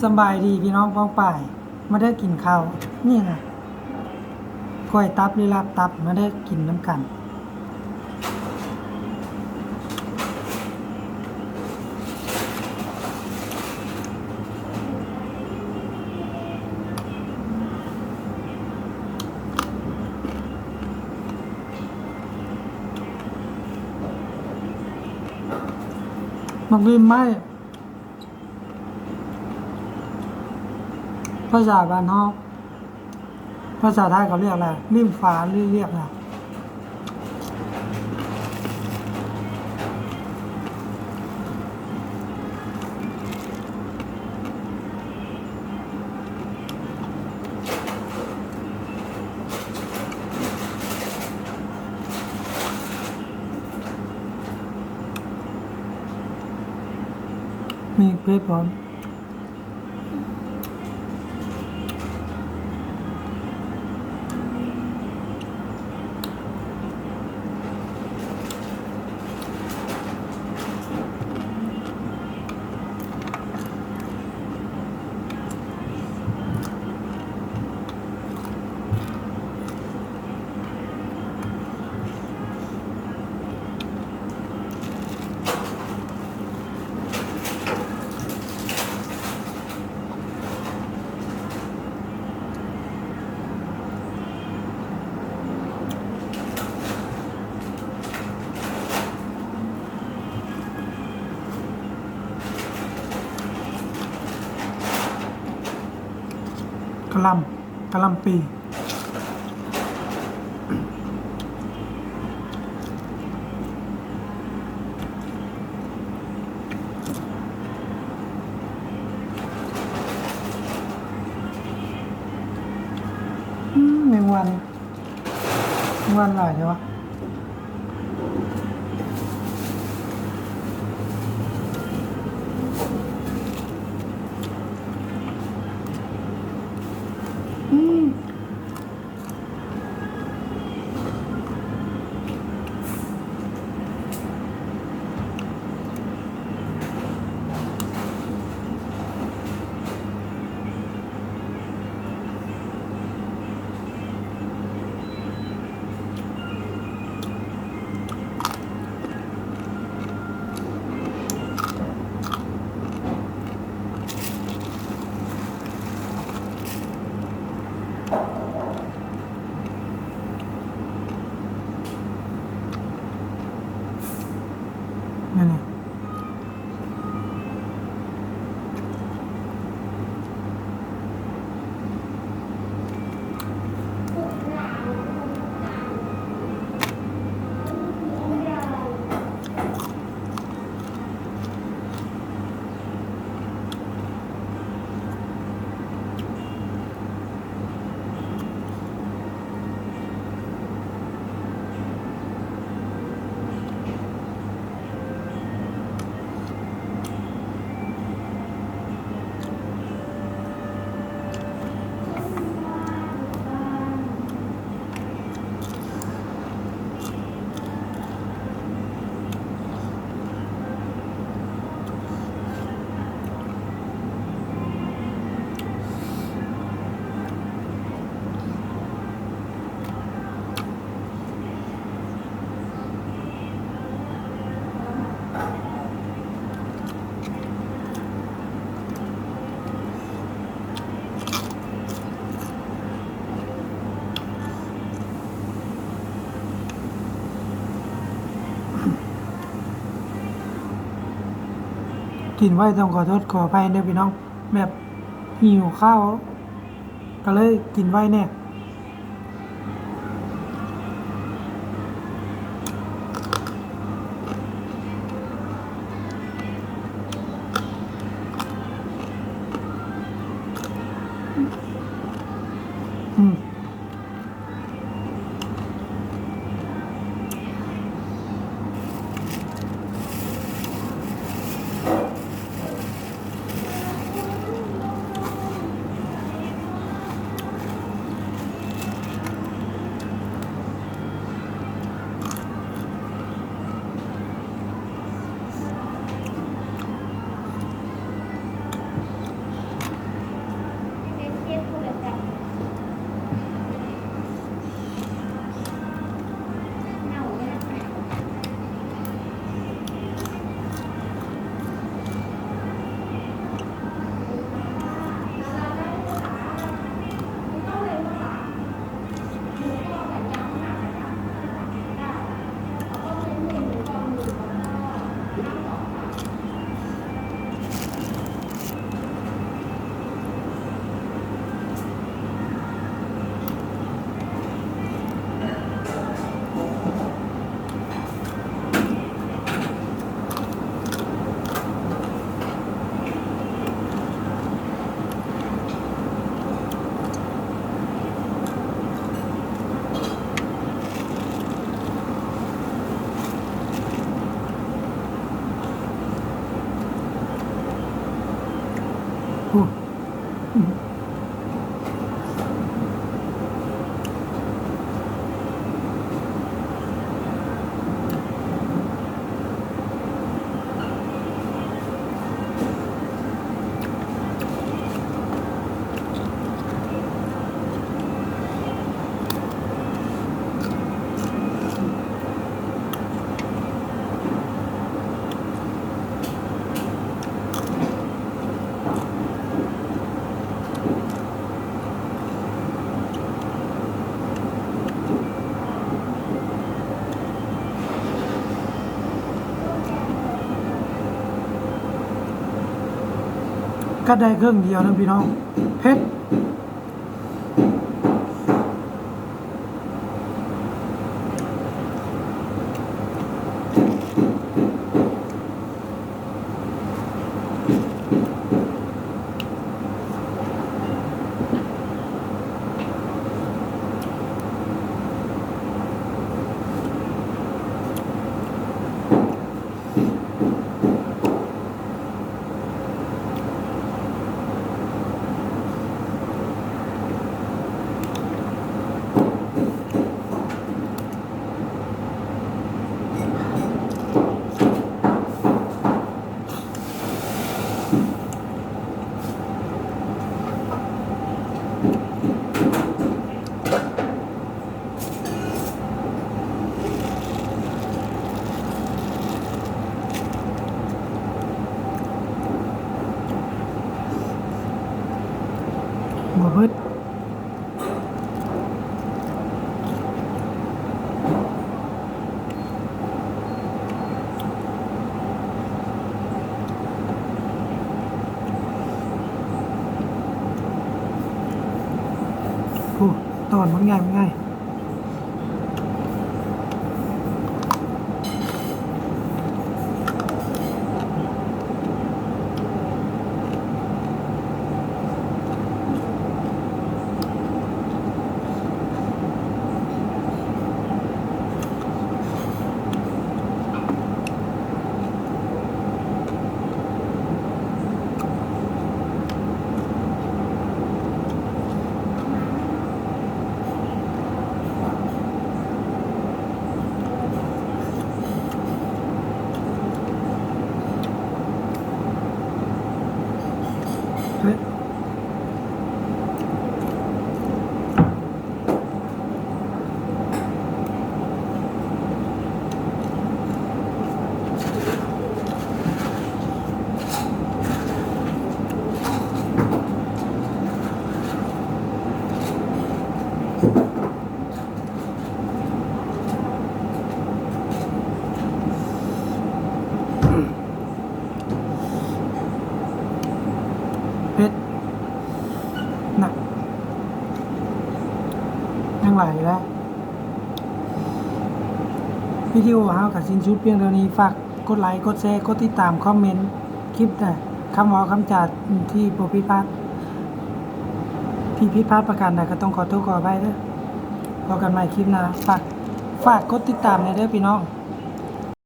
ສະບາຍດີພີ່ນ້ອງປ້ອງປາຍ ມາເດີກິນເຂົ້າ. ນີ້ນະ ກ້ອຍຕັບ ຫຼື ລາບຕັບ ມາເດີກິນນຳກັນ. ໝາກລິ້ນໄມ້ ພາສາບ້ານເຮົາ ພາສາໄທເຂົາລຽກແຫຼະ ລິ້ນຟ້າ ຫຼື ລຽກແຫຼະ. ມີເຜັດພ້ອມ. ກະຫຼ່ຳ ກະຫຼ່ຳປີ. ອືມ ແມງວັນ ແມງວັນຫຼາຍແທ້ວະ. ອືມ. ກິນໄວ້ຕ້ອງຂໍໂທດຂໍອະໄພເດີພີ່ນ້ອງ ແບບຫິວເຂົ້າ ກໍເລີຍກິນໄວ້ແດ່. ອືມ. ອ ກັດໄດ້ເຄິ່ງດຽວໜຶ່ງພີ່ນ້ອງ ເຜັດ. ບໍ່ເບິດ. ໂອ້ ຕອນມັນງ່າຍ ມັນງ່າຍ. ເຮີ້ຍ ເຜັດ ນະ ຍັງຫຼາຍຢູ່ແຫຼະ. ວິດີໂອເຮົາກະສິ້ນສຸດພຽງເທົ່ານີ້. ຝາກກົດໄລ ກົດແຊ ກົດຕິດຕາມ ຄອມເມັນ ຄລິບ ຄຳເວົ້າຄຳຈາທີ່ບໍ່ຜິດພາດ ທີ່ຜິດພາດປະການໃດກະຕ້ອງຂໍໂທດຂໍອະໄພເດີ້. ພໍ້ກັນໃໝ່ຄລິບໜ້າ. ຝາກ ຝາກກົດຕິດຕາມແດ່ເດີ້ພີ່ນ້ອງ.